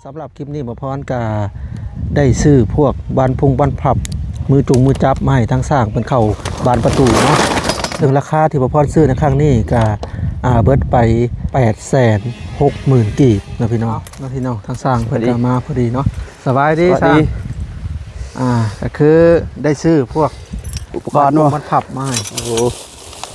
ສຳລັບຄລິບນີ້ ບ່າວພອນກະໄດ້ຊື້ພວກບານພຸງບານພັບ ມືຈຸງມືຈັບມາໃຫ້ທາງຊ່າງເພິ່ນເຂົ້າບານປະຕູເນາະ. ເຊິ່ງລາຄາທີ່ບ່າວພອນຊື້ໃນຄັ້ງນີ້ກະ ອ່າ ເບິດໄປແປດແສນຫົກໝື່ນກີບເນາະພີ່ນ້ອງ ເນາະພີ່ນ້ອງ. ທາງຊ່າງເພິ່ນກະມາພໍດີເນາະ. ສະບາຍດີ ສະບາຍດີ ຊ່າງ. ອ່າ ກະຄືໄດ້ຊື້ພວກອຸປະກອນ ບານພຸງ ເນາະ ບານພັບມາໃຫ້. ໂອ້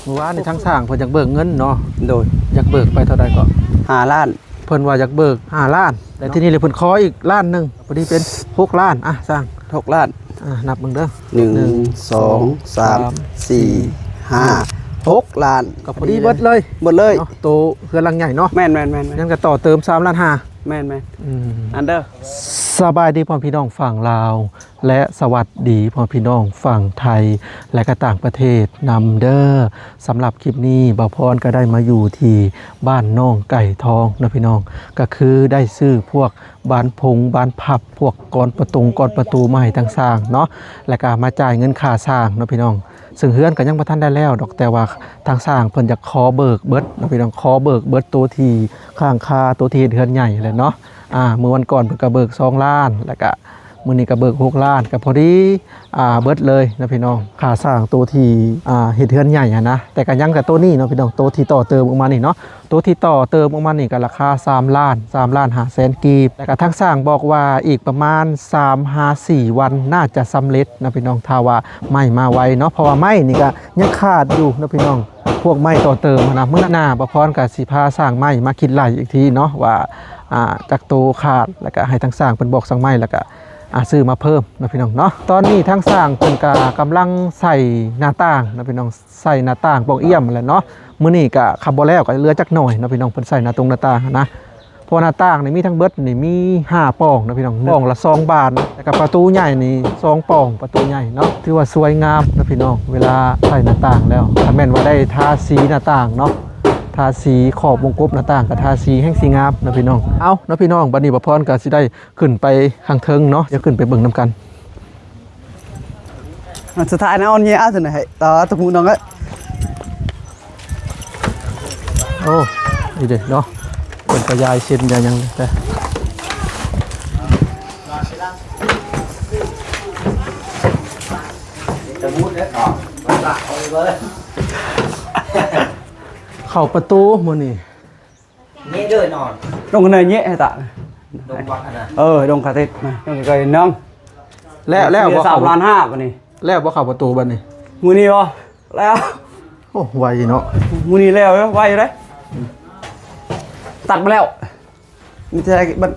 ມື້ວານນີ້ທາງຊ່າງເພິ່ນຢາກເບີກເງິນເນາະ. ໂດຍ. ຢາກເບີກໄປເທົ່າໃດເກາະ? ຫ້າລ້ານ. ເພິ່ນວ່າຢາກເບີກຫ້າລ້ານ ແຕ່ທີນີ້ເພິ່ນຂໍອີກລ້ານໜຶ່ງ ພໍດີເປັນຫົກລ້ານ. ອ່ະ ຊ່າງ ຫົກລ້ານ. ອ່າ ນັບເບິ່ງເດີ ໜຶ່ງ ໜຶ່ງ ສອງ ສາມ ສາມ ສີ່ ຫ້າ ຫົກລ້ານ ກໍພໍດີເບິດເລີຍ. ເບິດເລີຍເນາະ ໂຕເຮືອນຫຼັງໃຫຍ່ເນາະ. ແມ່ນໆໆໆ. ຍັງຈະຕໍ່ເຕີມສາມລ້ານຫ້າ. ແມ່ນໆ. ອືມ ອັນເດີ. ສະບາຍດີພໍ່ພີ່ນ້ອງຝັ່ງລາວ ແລະ ສະຫວັດດີພໍ່ພີ່ນ້ອງຝັ່ງໄທ ແລະ ກະຕ່າງປະເທດນຳເດີ. ສຳລັບຄລິບນີ້ ບ່າວພອນກະໄດ້ມາຢູ່ທີ່ບ້ານໜອງໄກ່ທອງເນາະພີ່ນ້ອງ. ກະຄືໄດ້ຊື້ພວກບານພຸງບານພັບ ພວກກອນປະຕົງກອນປະຕູມາໃຫ້ທາງຊ່າງເນາະ ແລະ ກະມາຈ່າຍເງິນຄ່າຊ່າງເນາະພີ່ນ້ອງ. ເຊິ່ງເຮືອນກະຍັງບໍ່ທັນໄດ້ແລ້ວດອກ ແຕ່ວ່າທາງຊ່າງເພິ່ນຢາກຂໍເບີກເບິດເນາະພີ່ນ້ອງ ຂໍເບີກເບິດໂຕທີ່ຄ້າງຄາ ໂຕທີ່ເຮັດເຮືອນໃຫຍ່ຫັ້ນແຫຼະເນາະ. ອ່າ ມື້ວັນກ່ອນເພິ່ນກະເບີກສອງລ້ານ ແລ້ວກະມື້ນີ້ກະເບີກຫົກລ້ານ ກະພໍດີ ອ່າ ເບິດເລີຍເນາະພີ່ນ້ອງ ຄ່າສ້າງໂຕທີ່ ອ່າ ເຮັດເຮືອນໃຫຍ່ຫັ້ນນະ. ແຕ່ກະຍັງແຕ່ໂຕນີ້ເນາະພີ່ນ້ອງ ໂຕທີ່ຕໍ່ເຕີມອອກມານີ້ເນາະ. ໂຕທີ່ຕໍ່ເຕີມອອກມານີ້ກະລາຄາສາມລ້ານ ສາມລ້ານຫ້າແສນກີບ ແລ້ວກະທາງຊ່າງບອກວ່າອີກປະມານສາມຫາສີ່ວັນໜ້າຈະສຳເລັດເນາະພີ່ນ້ອງ ຖ້າວ່າໄມ້ມາໄວເນາະ ເພາະວ່າໄມ້ນີ້ກະຍັງຂາດຢູ່ເນາະພີ່ນ້ອງ ພວກໄມ້ຕໍ່ເຕີມຫັ້ນນະ. ມື້ໜ້າບ່າວພອນກະຊິພາຊ່າງໄມ້ມາຄິດໄລ່ອີກທີເນາະ ວ່າ ອ່າ ຈັກໂຕຂາດ ແລ້ວກະໃຫ້ທາງຊ່າງເພິ່ນບອກຊ່າງໄມ້ ແລ້ວກະ ອ່າ ຊື້ມາເພີ່ມເນາະພີ່ນ້ອງເນາະ. ຕອນນີ້ທາງຊ່າງເພິ່ນກະກຳລັງໃສ່ໜ້າຕ່າງເນາະພີ່ນ້ອງ ໃສ່ໜ້າຕ່າງປ່ອງອ່ຽມຫັ້ນແຫຼະເນາະ. ມື້ນີ້ກະຄັນບໍ່ແລ້ວກະເຫຼືອຈັກໜ້ອຍເນາະພີ່ນ້ອງ ເພິ່ນໃສ່ໜ້າຕົງໜ້າຕ່າງຫັ້ນນະ ເພາະວ່າໜ້າຕ່າງນີ້ມີທັງເບິດນີ້ມີຫ້າປ່ອງເນາະພີ່ນ້ອງ ປ່ອງລະສອງບານ ແລ້ວກະປະຕູໃຫຍ່ນີ້ສອງປ່ອງ ປະຕູໃຫຍ່ເນາະ ຖືວ່າສວຍງາມເນາະພີ່ນ້ອງ. ເວລາໃສ່ໜ້າຕ່າງແລ້ວ ຖ້າແມ່ນວ່າໄດ້ທາສີໜ້າຕ່າງເນາະ ທາສີຂອບວົງກົບໜ້າຕ່າງ ກະທາສີແຮ່ງຊິງາມເນາະພີ່ນ້ອງ. ເອົາເນາະພີ່ນ້ອງ ບາດນີ້ບ່າວພອນກະຊິໄດ້ ຂຶ້ນໄປຂ້າງເທິງເນາະ ດຽວຂຶ້ນໄປເບິ່ງນຳກັນ. ອັນສຸດທ້າຍນະ ອ່ອນເຍອະເອົາຊັ້ນໃຫ້ຕໍ່ຕົວໝູນ້ອງເອີຍ. ໂອ້ ນີ້ເດ້ເນາະ ເພິ່ນກະຢາຍເສັ້ນຢາຍຫຍັງແຕ່ ເຂົ້າປະຕູມື້ນີ້. ເຍເດີນອນ ລົງເນີເຍໃຫ້ຕະ ລົງວັດຫັ້ນນະ ເອີ ລົງຄາຕິດນະ ລົງໄກໆນ້ອງ. ແລ້ວ ແລ້ວບໍ່ ສາມລ້ານຫ້າບາດນີ້ ແລ້ວບໍ່ເຂົ້າປະຕູບາດນີ້ ມື້ນີ້ບໍ່ ແລ້ວ. ໂອ້ ໄວເນາະ ມື້ນີ້ແລ້ວ ໄວຢູ່ເດ້ ຕັດມາແລ້ວ ມີແຕ່ບັດ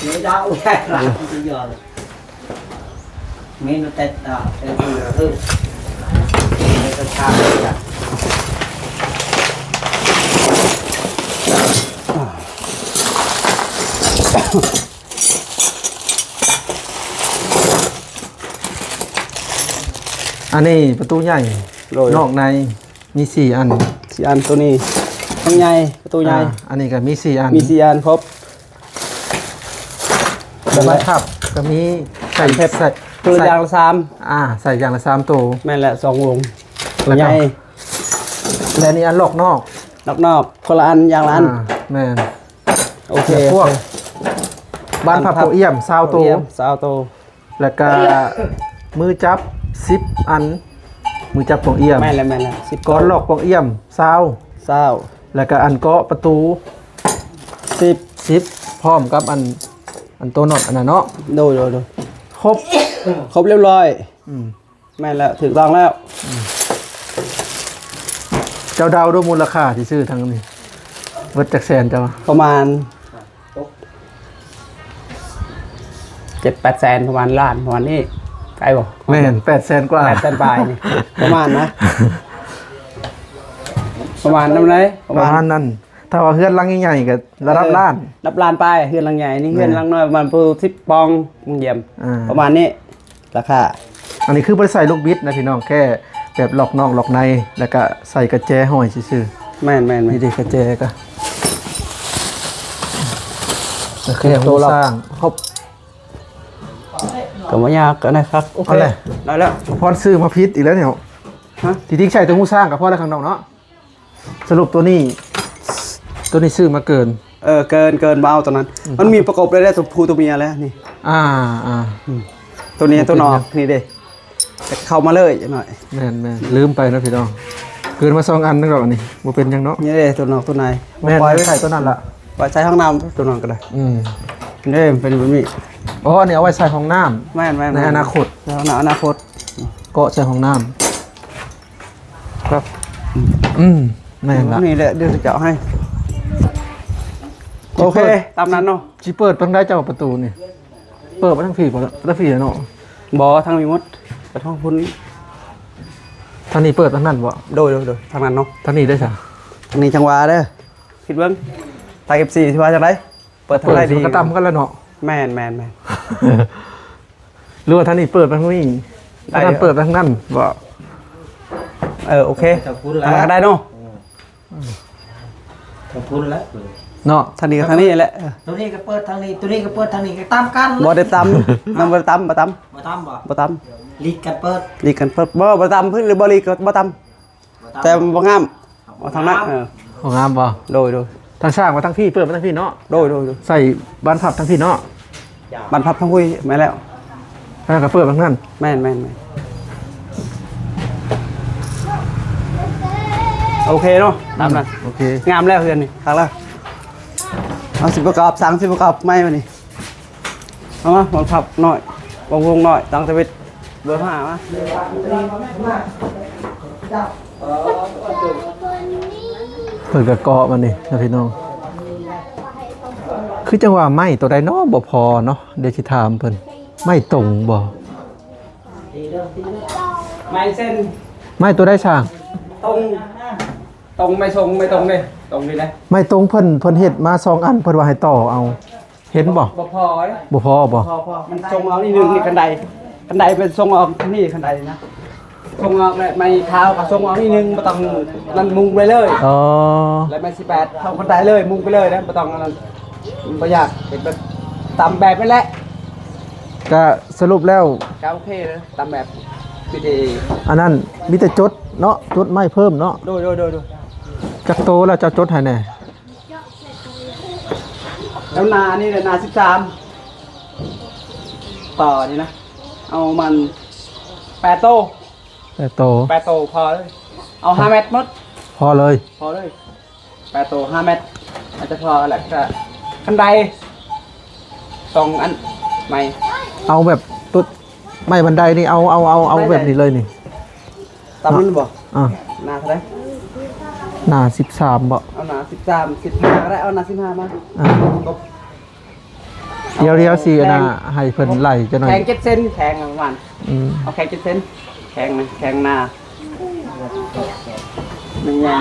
ເມນູແຕດ ເອີ ອັນນີ້ປະຕູໃຫຍ່ ໂດຍ ນອກໃນ ມີສີ່ອັນ ສີ່ອັນ ໂຕນີ້ ຫ້ອງໃຫຍ່ ປະຕູໃຫຍ່ ອ່າ ອັນນີ້ກະມີສີ່ອັນ ມີສີ່ອັນຄົບ ແລ້ວບັນພັບກະມີ ໃສ່ ໃສ່ ຄົນລະຢ່າງລະສາມ ອ່າ ໃສ່ຢ່າງລະສາມໂຕ ແມ່ນແຫຼະ ສອງວົງ ໃຫຍ່ ແລະນີ້ອັນລອກນອກ ລອກນອກ ຄົນລະອັນ ຢ່າງລະອັນ ອ່າ ແມ່ນ ໂອເຄ ແລ້ວພວກ ໂອເຄ ບັນພັບປ່ອງອ່ຽມຊາວໂຕ ປ່ອງອ່ຽມຊາວໂຕ ແລ້ວກະມືຈັບສິບອັນ ມືຈັບປ່ອງອ່ຽມ ແມ່ນແລ້ວ ແມ່ນແລ້ວ ສິບ ກອນລອກປ່ອງອ່ຽມຊາວ ຊາວ ແລ້ວກະອັນເກາະປະຕູ ສິບ ສິບ ພ້ອມກັບອັນ ອັນໂຕນັອດອັນນັ້ນເນາະ ໂດຍ ໂດຍ ໂດຍ ຄົບ ຄົບລຽບຮ້ອຍ ອືມ ແມ່ນແລ້ວ ຖືກຕ້ອງແລ້ວ ອືມ ເຈົ້າເດົາດູມູນລະຄ່າທີ່ຊື້ທັງນີ້ ເບິດຈັກແສນເຈົ້າວ່າ ປະມານ ເຈັດແປດແສນ ປະມານລ້ານ ປະມານນີ້ ໃກ້ບໍ່? ແມ່ນ ແປດແສນກວ່າ ແປດແສນປາຍນີ້ ປະມານນະ ປະມານນຳໃດ ປະມານນັ້ນ ຖ້າວ່າເຮືອນຫຼັງໃຫຍ່ໆ ກະລະດັບລ້ານ ເອີ ລະດັບລ້ານປາຍ ເຮືອນຫຼັງໃຫຍ່ນີ້ ແມ່ນ ເຮືອນຫຼັງນ້ອຍປະມານ ສິບປ່ອງ ຢ້ຽມ ອ່າ ປະມານນີ້ ລາຄາ ອັນນີ້ຄືບໍ່ໄດ້ໃສ່ລູກບິດນະພີ່ນ້ອງ ແຄ່ແບບລັອກນອກລັອກໃນ ແລ້ວກະໃສ່ກະແຈຫ້ອຍຊື່ໆ ແມ່ນໆໆ ນີ້ເດ້ກະແຈກະ ກະແຄ່ຫູສ້າງ ຄົບ ກະບໍ່ຍາກ ກະໄດ້ຄັກ ໂອເຄ ໄດ້ແລ້ວ ພໍນຊື້ມາຜິດອີກແລ້ວນີ້ ຮະ ທີ່ຈິງໃສ່ແຕ່ຫູສ້າງກະພໍແລ້ວຂ້າງນອກເນາະ. ສະຫຼຸບໂຕນີ້ ໂຕນີ້ຊື້ມາເກີນ ເອີ ເກີນ ເກີນ ບໍ່ເອົາໂຕນັ້ນ. ອືມ ມັນມີປະກົບໄດ້ ໄດ້ໂຕຜູ້ໂຕເມຍແລ້ວນີ້. ອ່າ ອ່າ ອືມ ໂຕນີ້ ໂຕນອກນີ້ເດ້ ເຂົ້າມາເລີຍຈັກໜ້ອຍ. ແມ່ນໆ ລືມໄປເນາະພີ່ນ້ອງ ເກີນມາສອງອັນໜຶ່ງດອກ ອັນນີ້ບໍ່ເປັນຫຍັງເນາະ. ນີ້ເດ້ ໂຕນອກໂຕໃນ ແມ່ນ ໄວ້ໃສ່ໂຕນັ້ນລະ ໄວ້ໃສ່ຫ້ອງນ້ຳ ໂຕນອກກໍໄດ້. ອືມ ເດ້ ມັນເປັນແບບນີ້. ອໍ ອັນນີ້ເອົາໄວ້ໃສ່ຫ້ອງນ້ຳ. ແມ່ນໆໆ ໃນອະນາຄົດ ໃສ່ຫ້ອງນ້ຳອະນາຄົດ ເກາະໃສ່ຫ້ອງນ້ຳ. ຄັບ ອືມ ແມ່ນລະ ນີ້ແຫຼະ ດຽວຊິເຈາະໃຫ້. ໂອເຄ ຊິເປີດ ຕາມນັ້ນເນາະ. ຊິເປີດທາງໃດເຈົ້າປະຕູນີ້? ເປີດມາທາງພີ້ບໍ່? ທາງພີ້ເນາະ. ບໍ່ ທາງນີ້ໝົດ ໄປທາງພຸ້ນ. ທາງນີ້ເປີດທາງນັ້ນບໍ່? ໂດຍ ໂດຍ ໂດຍ ທາງນັ້ນເນາະ. ທາງນີ້ໄດ້ຊະ? ທາງນີ້ຈັ່ງວ່າເດີ ຄິດເບິ່ງ ທາງເອັຟຊີຊິວ່າຈັ່ງໃດ? ເປີດທາງໃດດີ? ເປີດມັນກໍຕ່ຳກັນລະເນາະ. ແມ່ນ ແມ່ນ ແມ່ນ. ຫຼືວ່າທາງນີ້ເປີດໄປທາງນີ້ ໄດ້ ທາງນັ້ນເປີດໄປທາງນັ້ນບໍ່? ເອີ ໂອເຄ ທາງພຸ້ນລະ ທາງນັ້ນກໍໄດ້ເນາະ. ອືມ ທາງພຸ້ນລະເນາະ ທາງນີ້ກໍທາງນີ້ແຫຼະ. ເອີ ໂຕນີ້ກໍເປີດທາງນີ້ ໂຕນີ້ກໍເປີດທາງນີ້ ກໍຕາມກັນ. ບໍ່ໄດ້ຕຳ ມັນບໍ່ໄດ້ຕຳ ບໍ່ຕຳ ບໍ່ຕຳບໍ່? ບໍ່ຕຳ ຫຼີກກັນເປີດ ຫຼີກກັນເປີດ. ບໍ່ ບໍ່ຕຳ ຫຼືບໍ່ຫຼີກກໍບໍ່ຕຳ. ແຕ່ມັນບໍ່ງາມ ເອົາທາງນັ້ນ. ເອີ ບໍ່ງາມບໍ່? ໂດຍ ໂດຍ ທາງຊ່າງວ່າທາງພີ້ ເປີດມາທາງພີ້ເນາະ. ໂດຍ ໂດຍ ໂດຍ ໃສ່ບານພັບທາງພີ້ເນາະ. ບານພັບທາງພຸ້ນ ແມ່ນແລ້ວ ທາງນັ້ນກໍເປີດມາທາງນັ້ນ. ແມ່ນ ແມ່ນ ແມ່ນ. ໂອເຄເນາະ ຕາມນັ້ນ. ໂອເຄ ງາມແລ້ວເຮືອນນີ້ ຄັກແລ້ວ. ເຮົາຊິປະກອບ ຊ່າງຊິປະກອບໃໝ່ບາດນີ້. ເອົາມາ ບານພັບນ້ອຍ ບານໂຮງນ້ອຍ ຕັ້ງແຕ່ເວດ ເບີຫ້າມາ. ເພິ່ນກໍເກາະມານີ້ນະພີ່ນ້ອງ. ຄືຈັ່ງວ່າໄມ້ໂຕໃດເນາະບໍ່ພໍເນາະ? ດຽວຊິຖາມເພິ່ນ. ໄມ້ຕົງບໍ່? ໄມ້ເສັ້ນ ໄມ້ໂຕໃດຊ່າງ? ຕົງ ຕົງ ໄມ້ຕົງ ໄມ້ຕົງເດ້ ຕົງນີ້ນະ. ໄມ້ຕົງເພິ່ນ ເພິ່ນເຮັດມາສອງອັນ ເພິ່ນວ່າໃຫ້ຕໍ່ເອົາ. ເຫັນບໍ່? ບໍ່ພໍເດ້ ບໍ່ພໍບໍ່? ບໍ່ພໍ ມັນສົ່ງອອກນິດໜຶ່ງນີ້ ຄັນໄດ ຄັນໄດເປັນສົ່ງອອກນີ້ ຄັນໄດນະ ສົ່ງອອກແລ້ວໄມ້ຂາວກໍສົ່ງອອກນິດໜຶ່ງ ບໍ່ຕ້ອງນັ້ນ ມຸງໄປເລີຍ. ອໍ ແລ້ວໄມ້ສິບແປດເຂົ້າຄັນໄດເລີຍ ມຸງໄປເລີຍນະ ບໍ່ຕ້ອງອັນນັ້ນ ບໍ່ຢາກເຮັດແບບຕາມແບບນັ້ນແຫຼະ. ກະສະຫຼຸບແລ້ວ ກະໂອເຄເດີ ຕາມແບບ ວິທີ ອັນນັ້ນມີແຕ່ຈົດເນາະ ຈົດໄມ້ເພີ່ມເນາະ. ໂດຍ ໂດຍ ໂດຍ ໂດຍ. ຈັກໂຕແລ້ວເຈົ້າຈົດໃຫ້ແດ່? ແລ້ວນານີ້ນະ ນາສິບສາມ ຕໍ່ນີ້ນະ ເອົາມັນແປດໂຕ ແປດໂຕ ແປດໂຕພໍເລີຍ. ເອົາຫ້າແມັດໝົດ ພໍເລີຍ ພໍເລີຍ ແປດໂຕຫ້າແມັດ ອາດຈະພໍແຫຼະ. ກະຄັນໄດສອງອັນໃໝ່ ເອົາແບບໂຕໄມ້ບັນໄດນີ້ ເອົາ ເອົາ ເອົາ ເອົາແບບນີ້ເລີຍນີ້. ຕາມນັ້ນບໍ່? ອ່າ ໜາເທົ່າໃດ? ໜາສິບສາມບໍ່? ເອົາໜາສິບສາມ ສິບຫ້າກໍໄດ້ ເອົາໜາສິບຫ້າມາ. ອ່າ ດຽວ ດຽວຊິອັນນ່າ ແຂງ ໃຫ້ເພິ່ນໄລ່ຈັກໜ້ອຍ ແຂງເຈັດເຊັນ ແຂງປະມານ ອືມ ເອົາແຂງເຈັດເຊັນ ແຂງ ແຂງໜາ ມັນຍາ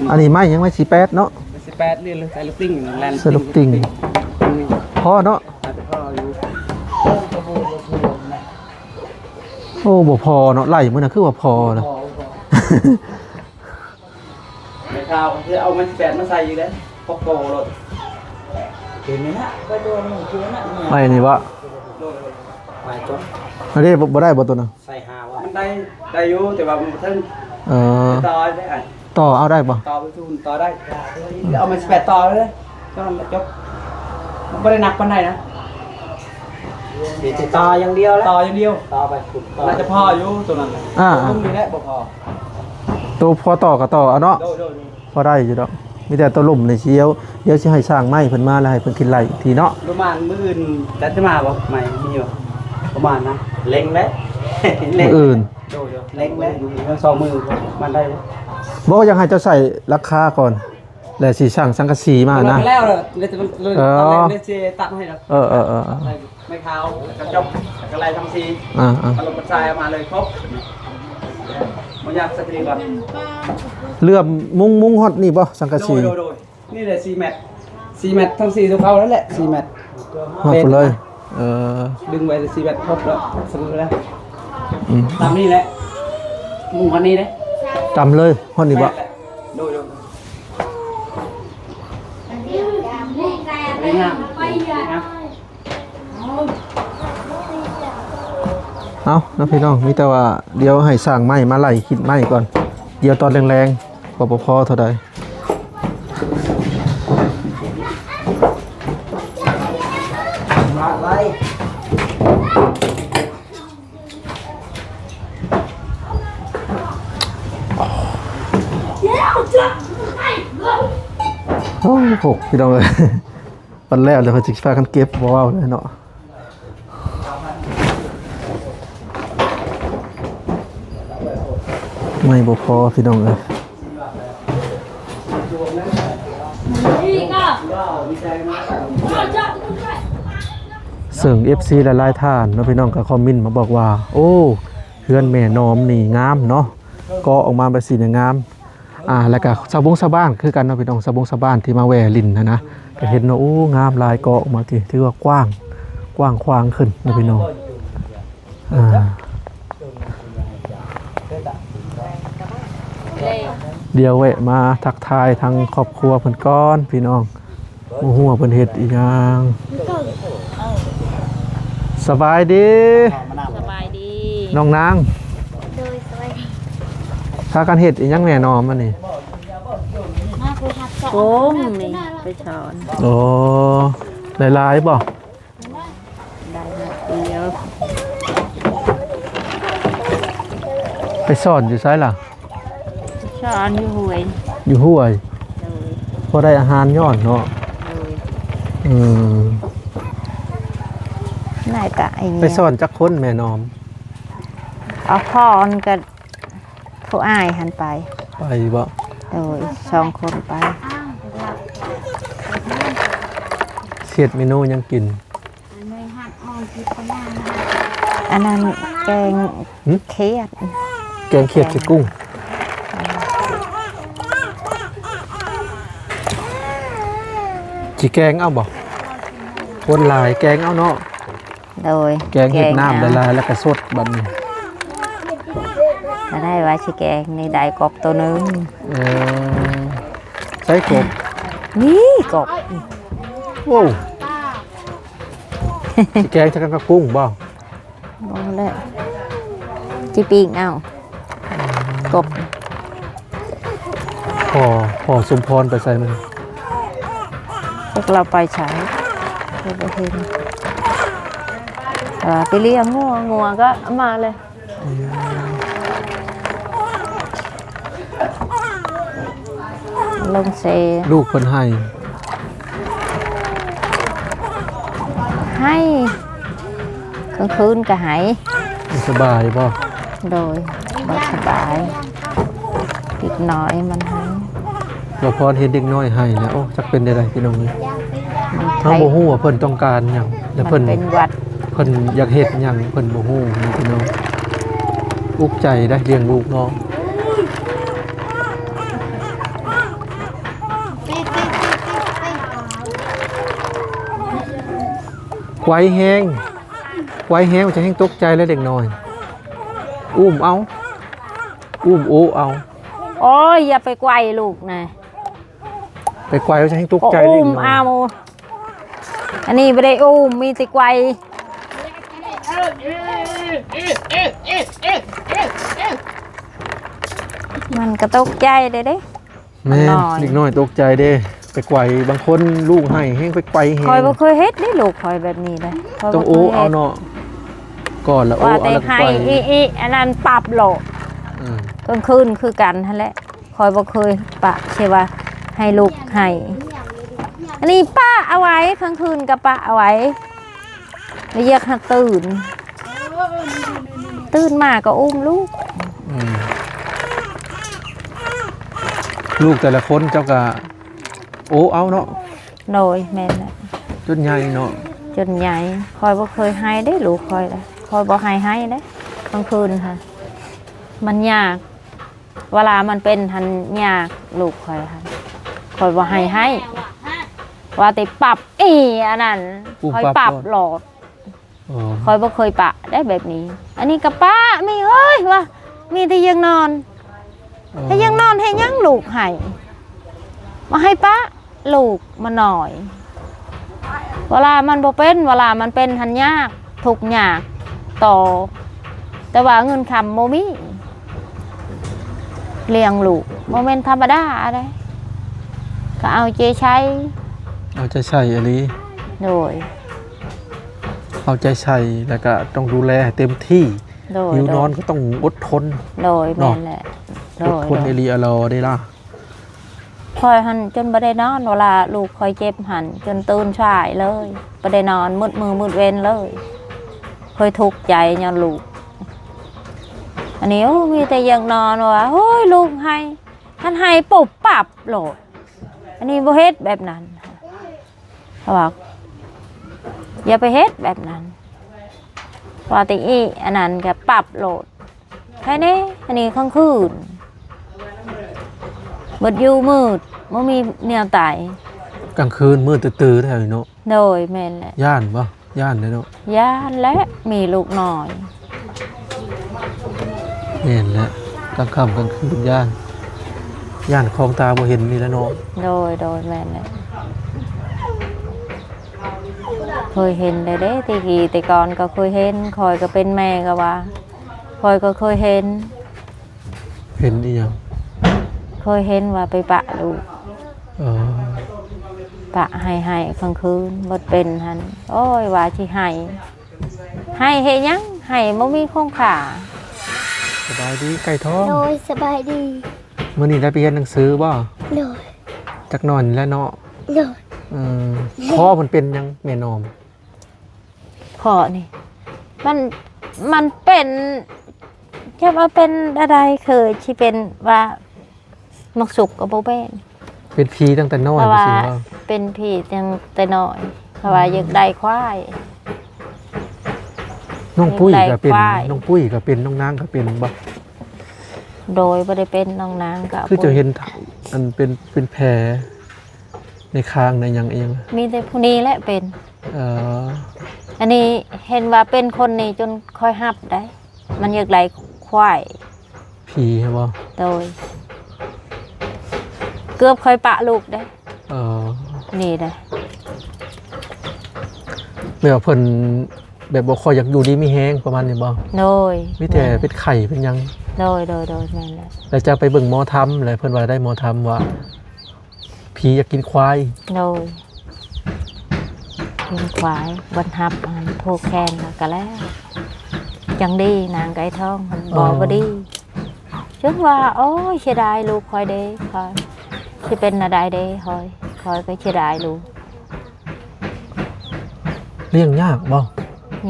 ວ. ອັນນີ້ໄມ້ຫຍັງ? ໄມ້ສິບແປດເນາະ ສິບແປດນີ້ ໃສ່ລູກຕິ່ງ ແລ່ນ ໃສ່ລູກຕິ່ງ ອືມ ພໍເນາະ ອາດຈະພໍຢູ່. ໂອ້ ບໍ່ພໍເນາະ ໄລ່ມື້ນັ້ນຄືວ່າພໍເນາະ. ບໍ່ພໍ ບໍ່ພໍ. ແມ່ຂາວຄືເອົາໄມ້ສິບແປດມາໃສ່ອີກເດ້ ປົກໂກໂລດ. ເຫັນນີ້ນະ ໄປຕົວໜຶ່ງຄືນັ້ນ ໄມ້ນີ້ບໍ່? ໂດຍ ໄມ້ຕົວ ອັນນີ້ບໍ່ ບໍ່ໄດ້ບໍ່ຕົວນັ້ນ? ໃສ່ຫາວ່າ ມັນໄດ້ ໄດ້ຢູ່ ແຕ່ວ່າມັນບໍ່ເຖິງ. ເອີ ຕໍ່ໄດ້ ຕໍ່ເອົາໄດ້ບໍ່? ຕໍ່ໄປທຸ່ນຕໍ່ໄດ້ ເອົາໄມ້ສິບແປດຕໍ່ເລີຍ ເທົ່ານັ້ນແຫຼະ ຈົບ. ມັນບໍ່ໄດ້ໜັກປານໃດນະ ຊິ ຊິຕໍ່ຢ່າງດຽວແຫຼະ ຕໍ່ຢ່າງດຽວ ຕໍ່ໄປພຸ້ນ ໜ້າຈະພໍຢູ່ຕົວນັ້ນ. ອ່າໆ ຕົວລຸ່ມນີ້ແຫຼະບໍ່ພໍ ຕົວພໍຕໍ່ກໍຕໍ່ເອົາເນາະ. ໂດຍ ໂດຍ ໂດຍ. ພໍໄດ້ຢູ່ດອກ ມີແຕ່ຕົວລຸ່ມນີ້ຊິ ດຽວ ດຽວຊິໃຫ້ຊ່າງໄມ້ເພິ່ນມາ ແລ້ວໃຫ້ເພິ່ນຂຶ້ນໄລ່ອີກທີເນາະ. ປະມານມື້ອື່ນຈະ ຈະມາບໍ່? ໄມ້ມີບໍ່? ປະມານນະ ເລັ່ງເດ້ ມື້ອື່ນ ໂດຍໆ ເລັ່ງເດ້ ສອງມື້ ມັນໄດ້ບໍ່? ຢາກໃຫ້ເຈົ້າໃສ່ຫຼັງຄາກ່ອນ ແລ້ວຊິສ້າງສັງກະສີມານະ. ແລ້ວ ແລ້ວ ເອີ ຕອນແລກເລີຍຊິຕັດໃຫ້ດອກ. ເອີ ເອີ ເອີ ເອີ ໄມ້ຂາວ ແລ້ວກໍຈົບ ແລ້ວກໍໄລ່ສັງກະສີ ອ່າໆ ເອົາລົງມາໃສ່ ເອົາມາເລີຍຄົບ ບໍ່ຍາກ. ສັກທີກ່ອນ ເຫຼື້ອມມຸງ ມຸງຮອດນີ້ບໍ່ ສັງກະສີ? ໂດຍ ໂດຍ ໂດຍ. ນີ້ແຫຼະສີ່ແມັດ ສີ່ແມັດ ທັງສີ່ຕົວເກົ່ານັ້ນແຫຼະ ສີ່ແມັດ ຮອດພຸ້ນເລີຍ. ເອີ ດຶງໄວ້ສີ່ແມັດ ຄົບແລ້ວ ສະເໝີແລ້ວ. ອືມ ຕາມນີ້ແຫຼະ ມຸງຮອດນີ້ເດ້ ຕາມເລີຍ ຮອດນີ້ບໍ່? ແມ່ນແຫຼະ ໂດຍ ໂດຍ ງາມ ງາມ. ເອົາເນາະພີ່ນ້ອງ ມີແຕ່ວ່າດຽວໃຫ້ຊ່າງໄມ້ມາໄລ່ຂິດໄມ້ກ່ອນ ດຽວຕອນແລງໆ ວ່າບໍ່ພໍເທົ່າໃດ. ມາໄວ. ໂອ້ໂຫ ພີ່ນ້ອງເອີຍ ປັນແລ້ວ ແລ້ວເພິ່ນຊິພາກັນເກັບ ບໍ່ເວົ້າເລີຍເນາະ. ໄມ້ບໍ່ພໍພີ່ນ້ອງເອີຍ. ເຊິ່ງເອັຟຊີຫຼາຍໆທ່ານເນາະພີ່ນ້ອງ ກໍຄອມເມັນມາບອກວ່າ ໂອ້ ເຮືອນແມ່ນອມນີ້ງາມເນາະ ເກາະອອກມາແບບຊີ້ນີ້ງາມ. ອ່າ ແລ້ວກະຊາວບົງຊາວບ້ານຄືກັນເນາະພີ່ນ້ອງ ຊາວບົງຊາວບ້ານທີ່ມາແວ່ຫຼິ້ນຫັ້ນນະ ກະເຫັນວ່າ ໂອ້ ງາມຫຼາຍ ເກາະອອກມາທີ່ ຖືວ່າກວ້າງ ກວ້າງຂວາງຂຶ້ນເນາະພີ່ນ້ອງ. ອ່າ ດຽວແວະມາທັກທາຍທາງຄອບຄົວເພິ່ນກ່ອນພີ່ນ້ອງ. ບໍ່ຮູ້ວ່າເພິ່ນເຮັດອີ່ຫຍັງ. ສະບາຍດີ ສະບາຍດີ ນ້ອງນາງ. ໂດຍ ສະບາຍດີ. ພາກັນເຮັດອີ່ຫຍັງແນ່ນອມອັນນີ້? ໂກງນີ້ໄປສອນ. ໂອ້ ໄດ້ຫຼາຍບໍ່? ໄດ້ໜ້ອຍດຽວ. ໄປສອນຢູ່ໃສລະ? ສອນຢູ່ຫ້ວຍ. ຢູ່ຫ້ວຍ? ໂດຍ. ພໍໄດ້ອາຫານຍ້ອນເນາະ. ໂດຍ. ອືມ ໄດ້ກະໄອ້ ໄປສອນຈັກຄົນແມ່ນອມ? ເອົາ ພໍນກະຜູ້ອ້າຍຫັ້ນໄປ. ໄປບໍ່? ໂດຍ ສອງຄົນໄປ. ເຮັດເມນູຫຍັງກິນ? ອັນນັ້ນແກງ ຫຶ? ຂຽດ ແກງຂຽດໃສ່ກຸ້ງ. ຊິແກງເອົາບໍ່? ຄົນຫຼາຍແກງເອົາເນາະ. ໂດຍ. ແກງເຮັດນ້ຳຫຼາຍໆ ແລ້ວກະສົດບັດນີ້. ກະໄດ້ວ່າຊິແກງນີ້ ໄດ້ກົບໂຕໜຶ່ງ. ເອີ ໃສ່ກົບ? ນີ້ກົບ. ໂອ້ ຊິແກງໃສ່ກັນກັບກຸ້ງບໍ່? ບໍ່ແຫຼະ ຊິປີ້ງເອົາ ອືມ ກົບ. ພໍ່ ພໍ່ສົມພອນໄປໃສມັນ? ຈັກລາວໄປໃສ ບໍ່ເຫັນ. ເອີ ໄປລ້ຽງງົວ ງົວກໍມາເລີຍ. ອືມ ລົງເຊ. ລູກເພິ່ນໄຫ້ ໄຫ້ ກາງຄືນກໍໄຫ້. ບໍ່ສະບາຍບໍ່? ໂດຍ ບໍ່ສະບາຍ ເດັກນ້ອຍມັນໄຫ້. ລາວພອນເຫັນເດັກນ້ອຍໄຫ້ແລ້ວ ໂອ້ ຈັກເປັນແນວໃດພີ່ນ້ອງເອີຍ. ມັນ ເຮົາບໍ່ຮູ້ວ່າເພິ່ນຕ້ອງການຫຍັງ ແລ້ວເພິ່ນ ມັນເປັນຫວັດ ເພິ່ນຢາກເຮັດຫຍັງ ເພິ່ນບໍ່ຮູ້ນະພີ່ນ້ອງ. ອຸກໃຈໄດ໋ລ້ຽງລູກນ້ອງ. ໄວແຮງ ໄວແຮງ ຈະແຮງຕົກໃຈແລ້ວເດັກນ້ອຍ. ອຸ້ມເອົາ ອຸ້ມໂອເອົາ. ໂອ້ຍ ຢ່າໄປໄກວລູກນະ. ໄປໄກວ ຈະແຮງຕົກໃຈເດ້. ອຸ້ມເອົາ ອັນນີ້ບໍ່ໄດ້ອຸ້ມ ມີແຕ່ໄກວ. ມັນກໍຕົກໃຈໄດ້ເດ້. ແມ່ນ ເດັກນ້ອຍຕົກໃຈເດ້ ໄປໄກວ. ບາງຄົນລູກໄຫ້ແຮງ ໄປໄກວແຮງ. ຂ້ອຍບໍ່ເຄີຍເຮັດເດ້ລູກຂ້ອຍແບບນີ້ເດ້. ຕ້ອງໂອ້ເອົາເນາະ ກ່ອນລະໂອ້ເອົາ ແລ້ວໄກວ. ອັນນັ້ນປັບໂລດ. ເອີ ກາງຄືນຄືກັນຫັ້ນແຫຼະ. ຂ້ອຍບໍ່ເຄີຍປະ ເສຍວ່າໃຫ້ລູກໄຫ້. ອັນນີ້ປະເອົາໄວ້ ກາງຄືນກໍປະເອົາໄວ້ ລະຢາກໃຫ້ຕື່ນ ຕື່ນມາກໍອຸ້ມລູກ. ອືມ ລູກແຕ່ລະຄົນເຈົ້າກະໂອ້ເອົາເນາະ. ໂດຍ ແມ່ນແຫຼະ ຈົນໃຫຍ່ເນາະ. ຈົນໃຫຍ່. ຂ້ອຍບໍ່ເຄີຍໄຫ້ເດ້ລູກຂ້ອຍລະ ຂ້ອຍບໍ່ໃຫ້ໄຫ້ເດ້ ກາງຄືນຫັ້ນ ມັນຍາກ. ເວລາມັນເປັນຫັ້ນຍາກລູກຂ້ອຍຫັ້ນ ຂ້ອຍບໍ່ໃຫ້ໄຫ້ ວ່າແຕ່ປັບອີ່ອັນນັ້ນ ຂ້ອຍປັບໂລດ. ອໍ ຂ້ອຍບໍ່ເຄີຍປະໄດ້ແບບນີ້. ອັນນີ້ກໍປະ ມີເອີຍ ວ່າມີແຕ່ຢາກນອນ ອໍ ໃຫ້ຢາກນອນ ໃຫ້ຫຍັງລູກໄຫ້ ບໍ່ໃຫ້ປະ. ລູກມັນນ້ອຍ ເວລາມັນບໍ່ເປັນ ເວລາມັນເປັນຫັ້ນຍາກ ທຸກຍາກຕໍ່ ແຕ່ວ່າເງິນຄຳບໍ່ມີ ລ້ຽງລູກບໍ່ແມ່ນທຳມະດາເດ້ ກໍເອົາໃຈໃສ່ ເອົາໃຈໃສ່ອີ່ຫຼີ. ໂດຍ ເອົາໃຈໃສ່ ແລ້ວກໍຕ້ອງດູແລໃຫ້ເຕັມທີ່. ໂດຍ ຫິວນອນກໍຕ້ອງອົດທົນ. ໂດຍ ເນາະ ແມ່ນແຫຼະ. ໂດຍ ອົດທົນອີ່ຫຼີອະລໍເດ້ລະ. ຂ້ອຍຫັ້ນຈົນບໍ່ໄດ້ນອນ ເວລາລູກຂ້ອຍເຈັບຫັ້ນ ຈົນຕື່ນສາຍເລີຍ ບໍ່ໄດ້ນອນ ມືດມື້ມືດເວັນເລີຍ. ຂ້ອຍທຸກໃຈຍ້ອນລູກ. ອັນນີ້ ໂອ້ ມີແຕ່ຢາກນອນ ວ່າ ໂອ້ຍ ລູກໄຫ້ ຄັນໄຫ້ປຸບປັບໂລດ. ອັນນີ້ບໍ່ເຮັດແບບນັ້ນ ເພາະວ່າ ຢ່າໄປເຮັດແບບນັ້ນ ວ່າແຕ່ອີ່ອັນນັ້ນກໍປັບໂລດ. ໃຄແດ່ ອັນນີ້ກາງຄືນ ມືດຢູ່ມືດ ບໍ່ມີແນວຕາຍ. ກາງຄືນມືດຕື້ໆແທ້ເນາະ. ໂດຍ ແມ່ນແຫຼະ. ຢ້ານບໍ່? ຢ້ານເດ້ເນາະ. ຢ້ານແຫຼະ ມີລູກນ້ອຍ. ແມ່ນແຫຼະ ກາງຄ່ຳກາງຄືນຢ້ານ ຢ້ານຂອງຕາບໍ່ເຫັນນີ້ແຫຼະເນາະ. ໂດຍ ໂດຍ ແມ່ນແຫຼະ. ເຄີຍເຫັນແລ້ວເດ້ ແຕ່ກີ້ແຕ່ກ່ອນກໍເຄີຍເຫັນ ຂ້ອຍກໍເປັນແມ່ກໍວ່າ ຂ້ອຍກໍເຄີຍເຫັນ. ເຫັນອີ່ຫຍັງ? ເຄີຍເຫັນວ່າໄປປະລູກ. ເອີ ປະໃຫ້ໄຫ້ກາງຄືນ ໝົດເປັນຫັ້ນ. ໂອ້ຍ ວ່າຊິໄຫ້ ໄຫ້ເຮັດຫຍັງ? ໄຫ້ບໍ່ມີຄຸນຄ່າ. ສະບາຍດີໄກ່ທອງ. ໂດຍ ສະບາຍດີ. ມື້ນີ້ໄດ້ໄປຮຽນໜັງສືບໍ່? ໂດຍ. ຈັກໜ້ອຍນີ້ແຫຼະເນາະ. ໂດຍ. ເອີ ພໍ່ມັນເປັນຫຍັງແມ່ນອມ? ພໍ່ນີ້ ມັນ ມັນເປັນ ຈະວ່າເປັນອັນໃດ ຄືຊິເປັນວ່າ ໝາກສຸກກໍບໍ່ແມ່ນ. ເປັນຜີຕັ້ງແຕ່ນ້ອຍ ເພາະວ່າ ຈັ່ງຊີ້ບໍ່? ເປັນຜີຕັ້ງແຕ່ນ້ອຍ ເພາະວ່າ ອືມ ຢາກໄດ້ຄວາຍ. ນ້ອງປຸ້ຍກໍເປັນ ຢາກໄດ້ຄວາຍ ນ້ອງປຸ້ຍກໍເປັນ ນ້ອງນາງກໍເປັນບໍ່? ໂດຍ ບໍ່ໄດ້ເປັນ ນ້ອງນາງກໍ ຄືເຈົ້າເຫັນ ອັນເປັນ ເປັນແຜໃນຄາງໃນຫຍັງອີ່ຫຍັງ? ມີແຕ່ຜູ້ນີ້ແຫຼະເປັນ. ເອີ ອັນນີ້ເຫັນວ່າເປັນຄົນນີ້ຈົນຂ້ອຍຮັບໄດ້ ມັນຢາກໄດ້ຄວາຍ. ຜີຫັ້ນບໍ່? ໂດຍ ເກືອບຂ້ອຍປະລູກເດ້. ເອີ ນີ້ເດ້ ແບບວ່າເພິ່ນແບບບໍ່ຄ່ອຍຢາກຢູ່ດີມີແຮງປະມານນີ້ບໍ່? ໂດຍ ມີແຕ່ ແມ່ນ ເປັນໄຂ້ເປັນຫຍັງ. ໂດຍ ໂດຍ ໂດຍ ແມ່ນແຫຼະ. ແລ້ວຈະໄປເບິ່ງໝໍທຳ ແລ້ວເພິ່ນວ່າໄດ້ໝໍທຳວ່າ ຜີຢາກກິນຄວາຍ. ໂດຍ ກິນຄວາຍ ບັນຫັບຫັ້ນ ຜູກແຂນແລ້ວກໍແລ້ວ ຈັ່ງດີ. ນາງໄກ່ທອງຫັ້ນ ເອີ ບໍ່ ບໍ່ດີ ຈົນວ່າ ໂອ້ຍ ເສຍດາຍລູກຂ້ອຍເດ້ ຂ້ອຍຊິເປັນແນວໃດເດ້ ຂ້ອຍ ຂ້ອຍກໍເສຍດາຍລູກ. ລ້ຽງຍາກບໍ່?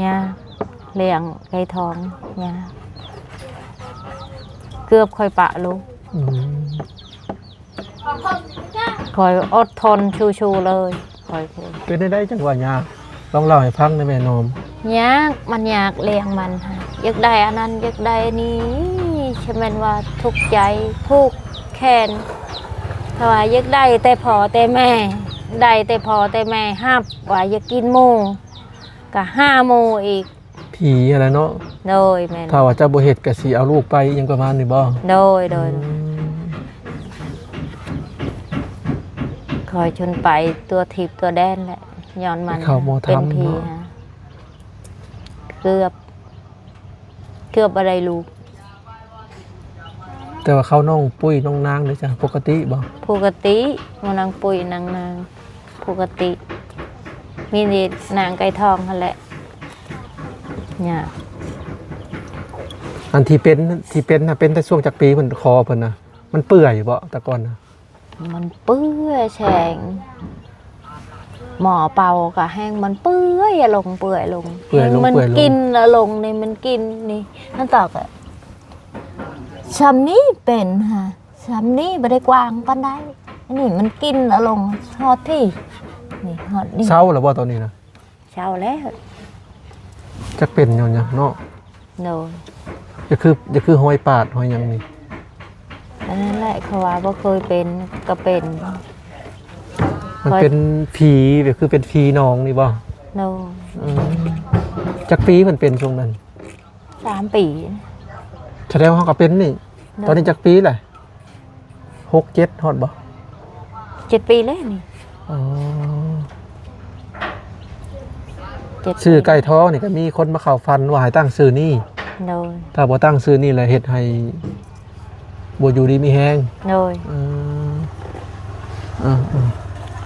ຍາກ ລ້ຽງໄກ່ທອງຍາກ ເກືອບຂ້ອຍປະລູກ. ອືມ ຂ້ອຍອົດທົນສູ້ໆເລີຍ ຂ້ອຍ. ເປັນແນວໃດຈັ່ງວ່າຍາກ? ລອງເລົ່າໃຫ້ຟັງແດ່ແມ່ນອມ. ຍາກ ມັນຍາກລ້ຽງມັນ ຢາກໄດ້ອັນນັ້ນ ຢາກໄດ້ອັນນີ້ ຊິແມ່ນວ່າທຸກໃຈ ຜູກແຂນ ເພາະວ່າຢາກໄດ້ແຕ່ພໍ່ແຕ່ແມ່ ໄດ້ແຕ່ພໍ່ແຕ່ແມ່ຮັບ ວ່າຢາກກິນໝູ່ ກໍຫາໝູ່ອີກ. ຜີຫັ້ນແຫຼະເນາະ. ໂດຍ ແມ່ນ. ຖ້າວ່າເຈົ້າບໍ່ເຮັດກໍຊິເອົາລູກໄປ ອີ່ຫຍັງປະມານນີ້ບໍ່? ໂດຍ ໂດຍ. ອືມ ຂ້ອຍຈົນໄປທົ່ວທິບທົ່ວແດນແຫຼະ ຍ້ອນມັນເປັນຜີ. ເຂົ້າໝໍທຳເນາະ. ເກືອບ ເກືອບບໍ່ໄດ້ລູກ. ແຕ່ວ່າເຂົານ້ອງປຸ້ຍນ້ອງນາງເດ້ຈ້ະ ປົກກະຕິບໍ່? ປົກກະຕິ ໝູ່ນາງປຸ້ຍນາງນາງ ປົກກະຕິ. ມີແຕ່ນາງໄກ່ທອງຫັ້ນແຫຼະ ຍາກ. ອັນທີ່ເປັນ ທີ່ເປັນນະ ເປັນແຕ່ຊ່ວງຈັກປີເພິ່ນ ຄໍເພິ່ນນະ ມັນເປື່ອຍບໍ່ແຕ່ກ່ອນນະ? ມັນເປື່ອຍແສງ ໝໍເປົ່າກະແຮງມັນເປື່ອຍລົງ ເປື່ອຍລົງ ເປື່ອຍລົງ ແຮງມັນ ເປື່ອຍລົງ ກິນລະລົງນີ້ ມັນກິນນີ້ ມັນຕອກ ຊ່ຳນີ້ເປັນຫາ ຊ່ຳນີ້ບໍ່ໄດ້ກວ້າງປານໃດ. ອັນນີ້ມັນກິນລະລົງຮອດພີ້ ນີ້ຮອດນີ້. ເຊົາແລ້ວບໍ່ຕອນນີ້ນະ? ເຊົາແລ້ວ. ຈັກເປັນຍ້ອນຫຍັງເນາະ? ໂດຍ. ຈະຄື ຈະຄືຮອຍປາດຮອຍຫຍັງນີ້? ອັນນັ້ນແຫຼະ ເຂົາວ່າບໍ່ເຄີຍເປັນກໍເປັນ. ມັນເປັນຜີ ແບບຄືເປັນຜີໜອງນີ້ບໍ່? ໂດຍ. ອືມ ຈັກປີເພິ່ນເປັນຊ່ວງນັ້ນ? ສາມປີ. ສະແດງວ່າເຮົາກໍເປັນນີ້. ໂດຍ. ຕອນນີ້ຈັກປີແຫຼະ? ຫົກເຈັດຮອດບໍ່? ເຈັດປີແລ້ວນີ້. ອໍ ເຈັດ ຊື່ໄກ່ທອງນີ້ກໍມີຄົນມາເຂົ້າຝັນວ່າໃຫ້ຕັ້ງຊື່ນີ້. ໂດຍ. ຖ້າບໍ່ຕັ້ງຊື່ນີ້ແລ້ວເຮັດໃຫ້ບໍ່ຢູ່ດີມີແຮງ. ໂດຍ. ອືມ ເອີ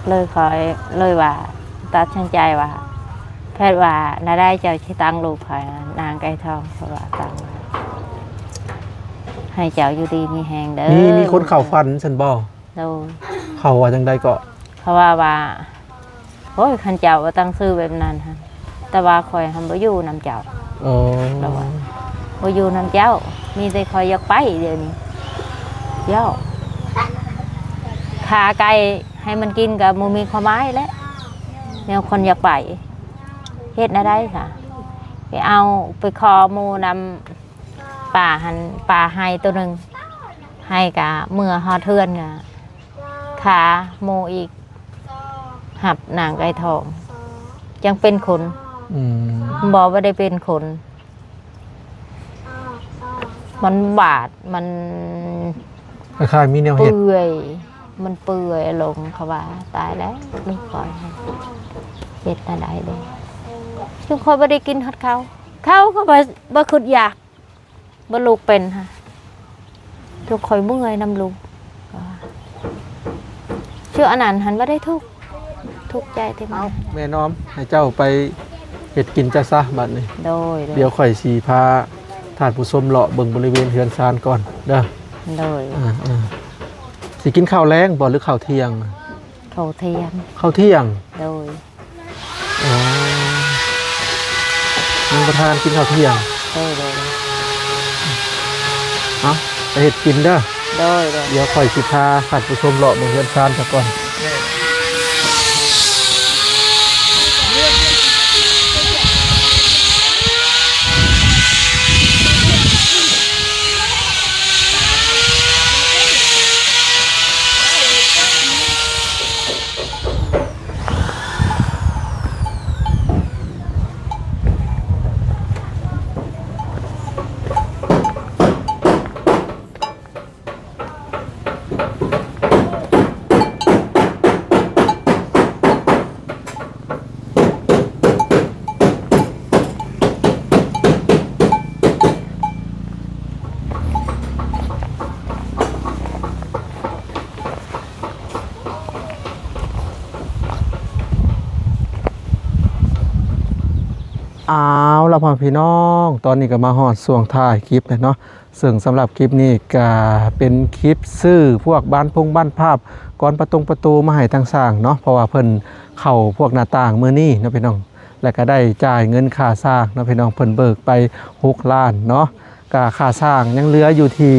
ເອີ ເລີຍຂ້ອຍເລີຍວ່າ ຕັດສິນໃຈວ່າ ແພດວ່າ ແນວໃດເຈົ້າຊິຕັ້ງລູກຂ້ອຍນາງໄກ່ທອງ ເພາະວ່າຕັ້ງ ໃຫ້ເຈົ້າຢູ່ດີມີແຮງເດີ. ມີ ມີຄົນເຂົ້າຝັນຊັ້ນບໍ່? ໂດຍ. ເຂົາວ່າຈັ່ງໃດເກາະ? ເຂົາວ່າວ່າ ໂອ້ຍ ຄັນເຈົ້າບໍ່ຕັ້ງຊື່ແບບນັ້ນຫັ້ນ ແຕ່ວ່າຂ້ອຍຫັ້ນບໍ່ຢູ່ນຳເຈົ້າ. ເອີ ລາວວ່າ ບໍ່ຢູ່ນຳເຈົ້າ ມີແຕ່ຂ້ອຍຢາກໄປດຽວນີ້. ເຈົ້າ ຂ້າໄກ່ໃຫ້ມັນກິນກໍບໍ່ມີຄວາມໝາຍແຫຼະ ແນວຄົນຢາກໄປ ເຮັດແນວໃດຊະ? ໄປເອົາ ໄປຂໍໝູ່ນຳປ່າຫັ້ນ ປ່າໄຮ່ໂຕໜຶ່ງ ໄຮ່ກະເມືອຮອດເຮືອນກະ ຂ້າໝູ່ອີກ ຮັບນາງໄກ່ທອງ ຈັ່ງເປັນຄົນ. ອືມ ບໍ່ ບໍ່ໄດ້ເປັນຄົນ ມັນບາດ ມັນ ຄ້າຍໆມີແນວເຮັດ ເປື່ອຍ ມັນເປື່ອຍລົງ ເຂົາວ່າ ຕາຍແລ້ວລູກຂ້ອຍ ເຮັດແນວໃດເດ້? ຈຸມຂ້ອຍບໍ່ໄດ້ກິນຮອດເຂົ້າ ເຂົ້າກໍບໍ່ ບໍ່ຄິດຢາກ. ບໍ່ລູກເປັນຫະ ທຸກ ຂ້ອຍເມື່ອຍນຳລູກ ເຊື່ອອັນນັ້ນຫັ້ນບໍ່ໄດ້ທຸກ ທຸກໃຈແຕ່ມາ. ເອົ້າ ແມ່ນອມ ໃຫ້ເຈົ້າໄປເຮັດກິນເຈົ້າຊະບັດນີ້. ໂດຍ ໂດຍ. ດຽວຂ້ອຍຊິພາທ່ານຜູ້ຊົມເລາະເບິ່ງບໍລິເວນເຮືອນຊານກ່ອນເດີ. ໂດຍ. ອ່າໆ ຊິກິນເຂົ້າແລງບໍ່ ຫຼືເຂົ້າທ່ຽງ? ເຂົ້າທ່ຽງ. ເຂົ້າທ່ຽງ. ໂດຍ. ອໍ ຍັງບໍ່ທານກິນເຂົ້າທ່ຽງ. ໂດຍ ໂດຍ ໂດຍ. ເອົ້າ ໄປເຮັດກິນເດີ. ໂດຍ ໂດຍ. ດຽວຂ້ອຍຊິພາທ່ານຜູ້ຊົມເລາະເບິ່ງເຮືອນຊານຊະກ່ອນ. ເອົາລະ ພໍ່ແມ່ພີ່ນ້ອງ ຕອນນີ້ກໍມາຮອດຊ່ວງທ້າຍຄລິບແລ້ວເນາະ. ເຊິ່ງສຳລັບຄລິບນີ້ກະເປັນຄລິບຊື້ພວກບານພົງບານພາບ ກອນປະຕົງປະຕູມາໃຫ້ທາງຊ່າງເນາະ ເພາະວ່າເພິ່ນເຂົ້າພວກໜ້າຕ່າງມື້ນີ້ເນາະພີ່ນ້ອງ ແລະກະໄດ້ຈ່າຍເງິນຄ່າຊ່າງເນາະພີ່ນ້ອງ ເພິ່ນເບີກໄປຫົກລ້ານເນາະ ກະຄ່າຊ່າງຍັງເຫຼືອຢູ່ທີ່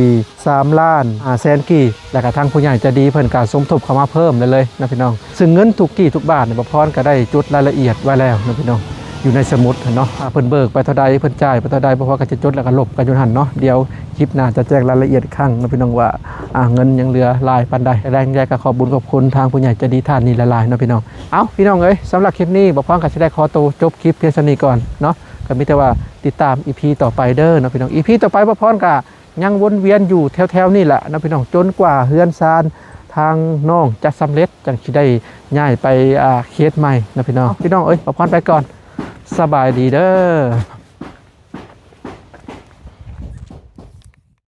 ສາມລ້ານຫ້າແສນກີບ ແລະກະທາງຜູ້ໃຫຍ່ໃຈດີເພິ່ນກະສົມທົບເຂົ້າມາເພີ່ມເລື້ອຍໆເນາະພີ່ນ້ອງ ຊຶ່ງເງິນທຸກກີ້ທຸກບາດນີ້ ບ່າວພອນກະໄດ້ຈົດລາຍລະອຽດໄວ້ແລ້ວເນາະພີ່ນ້ອງ. ຢູ່ໃນສະໝຸດຫັ້ນເນາະ ວ່າເພິ່ນເບີກໄປເທົ່າໃດ ເພິ່ນຈ່າຍໄປເທົ່າໃດ ບ່າວພອນກໍຈະຈົດແລ້ວກໍລົບກັນຢູ່ຫັ້ນເນາະ. ດຽວຄລິບໜ້າຈະແຈ້ງລາຍລະອຽດອີກຄັ້ງເນາະພີ່ນ້ອງວ່າ ອ່າ ເງິນຍັງເຫຼືອຫຼາຍປານໃດ. ແລ້ວຈັ່ງໃດກໍຂອບບຸນຂອບຄຸນທາງຜູ້ໃຫຍ່ໃຈດີທ່ານນີ້ຫຼາຍໆເນາະພີ່ນ້ອງ. ເອົ້າ ພີ່ນ້ອງເອີຍ ສຳລັບຄລິບນີ້ ບ່າວພອນກໍຊິໄດ້ຂໍໂຕຈົບຄລິບພຽງສ່ຳນີ້ກ່ອນເນາະ ກໍມີແຕ່ວ່າຕິດຕາມອີພີຕໍ່ໄປເດີເນາະພີ່ນ້ອງ. ອີພີຕໍ່ໄປ ບ່າວພອນກໍຍັງວົນວຽນຢູ່ແຖວໆນີ້ແຫຼະເນາະພີ່ນ້ອງ ຈົນກວ່າເຮືອນຊານທາງນ້ອງຈະສຳເລັດ ຈັ່ງຊິໄດ້ຍ້າຍໄປ ອ່າ ເຂດໃໝ່ເນາະພີ່ນ້ອງ. ພີ່ນ້ອງເອີຍ ບ່າວພອນໄປກ່ອນ ສະບາຍດີເດີ.